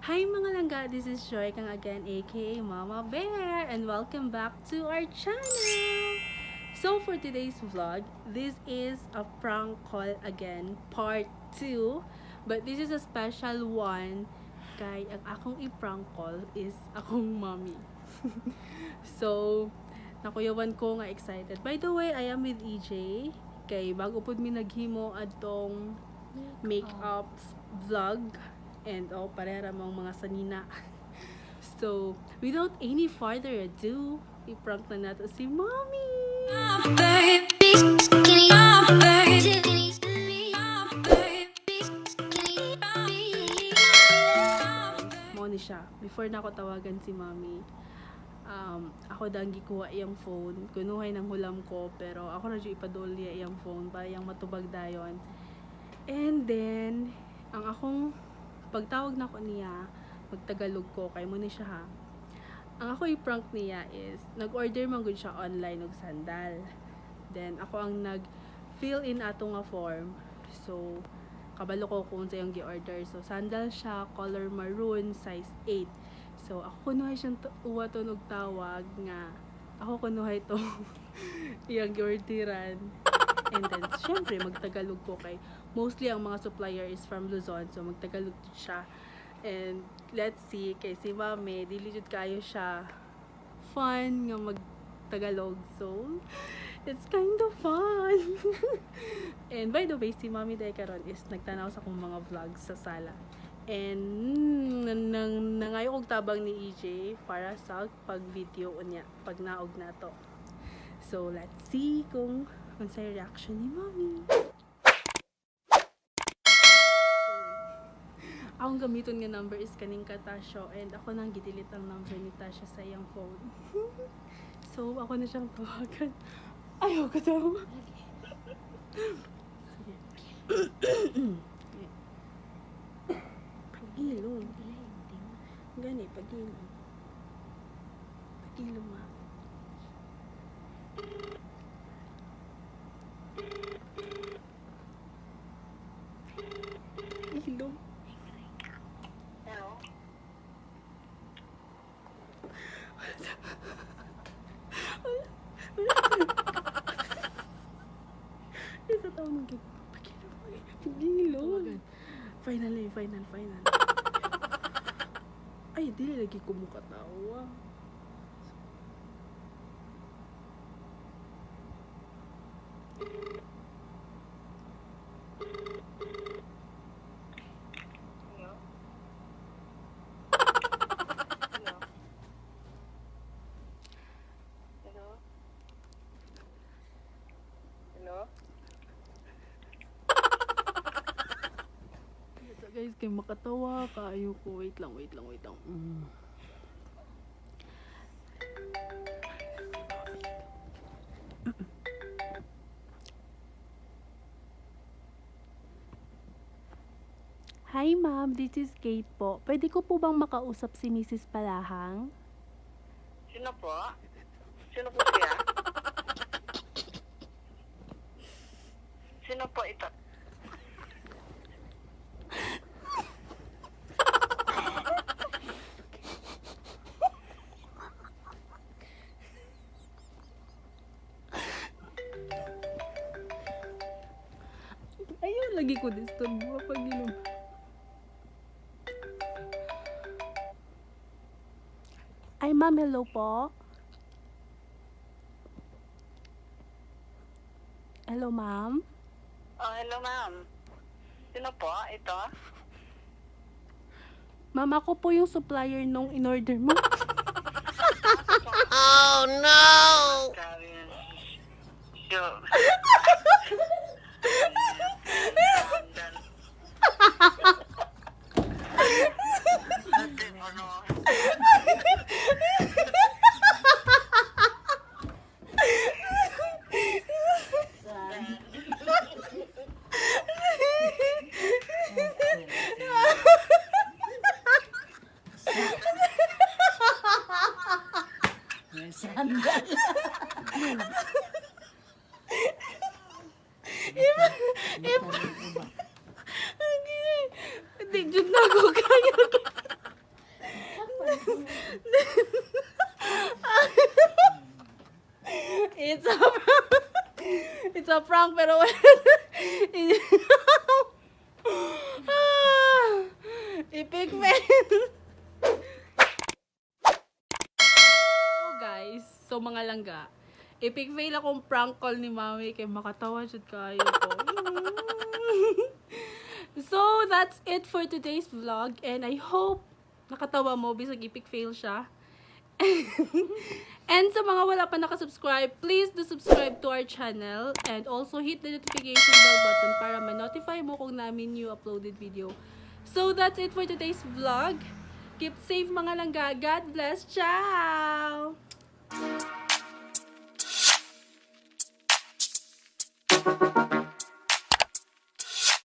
Hi, mga langga, this is Joy Kang again, aka Mama Bear, and welcome back to our channel! So for today's vlog, this is a prank call again, part 2. But this is a special one kay ang akong i-prank call is akong mommy. So, nakuyawan ko nga excited. By the way, I am with EJ. Kay bago pud mi naghimo adtong makeup vlog and oh, pareha mong mga sanina. So, without any further ado, i-prank na nato si Mommy! Baby, skinny, baby, skinny, baby, skinny. Mao ni siya. Before na ako tawagan si Mommy, ako dang gikuha iyang phone. Kunuhay ng hulam ko, pero ako na jud ipadol niya iyang phone para iyang matubag dayon. And then, ang akong pagtawag na ko niya, magtagalog ko, kay mao ni siya ha. Ang ako i-prank niya is, nag-order man gud siya online og sandal. Then, ako ang nag-fill in ato nga form. So, kabalo ko kung sa iyang gi-order. So, sandal siya, color maroon, size 8. So, ako kunuhay siyang uwa to og tawag nga ako kunuhay to iyang gi-orderan. And then, syempre, magtagalog ko kay mostly ang mga supplier is from Luzon. So, magtagalog siya. And let's see, kay si Mami, dili jud kayo siya fun nga magtagalog. So, it's kind of fun. And by the way, si Mami diay karon is nagtanaw sa akong mga vlogs sa sala. And nang nangayo og tabang ni EJ para sa pag-video unya, pag naog na to. So, let's see kung unsay reaction ni Mami. Akong gamiton nga number is kaning Katasyo and ako nang gidelete ang number ni Tasha sa iyang phone. So, ako na siyang tawagan. Ayaw ko daw. Sige. Pag-ilong. Gani, pag-ilong. Pag-ilong, ma. Ilong. Hello? Isa tao nung pag-ilong. Pag-ilong. Finally, final, final. Ay, dili lagi ko mukatawa. Hello? Hello? Hello? Hello? Ito guys, kay makatawa kaayo ko. Wait lang, wait lang, wait lang. Hi ma'am, this is Kate po. Pwede ko po bang makausap si Mrs. Palahang? Sino po? Sino po siya? Sino po ito? Ayaw lagi ko disturb mo pag inom. Ay ma'am, hello po. Hello ma'am. Oh, hello ma'am. Sino po ito? Ma'am, ako po yung supplier nung in-order mo. Grabe yun. Sure. Ate, ano? Sandal. Hindi, jud na ako kaya. It's a prank, pero ah, epic fail. So guys, so mga langga, epic fail akong prank call ni Mami kay makatawa jud kayo ko. So that's it for today's vlog and I hope nakatawa mo bisag epic fail siya. And sa mga wala pa nakasubscribe, please do subscribe to our channel and also hit the notification bell button para ma-notify mo kung naa mi new uploaded video. So that's it for today's vlog. Keep safe, mga langga. God bless. Ciao!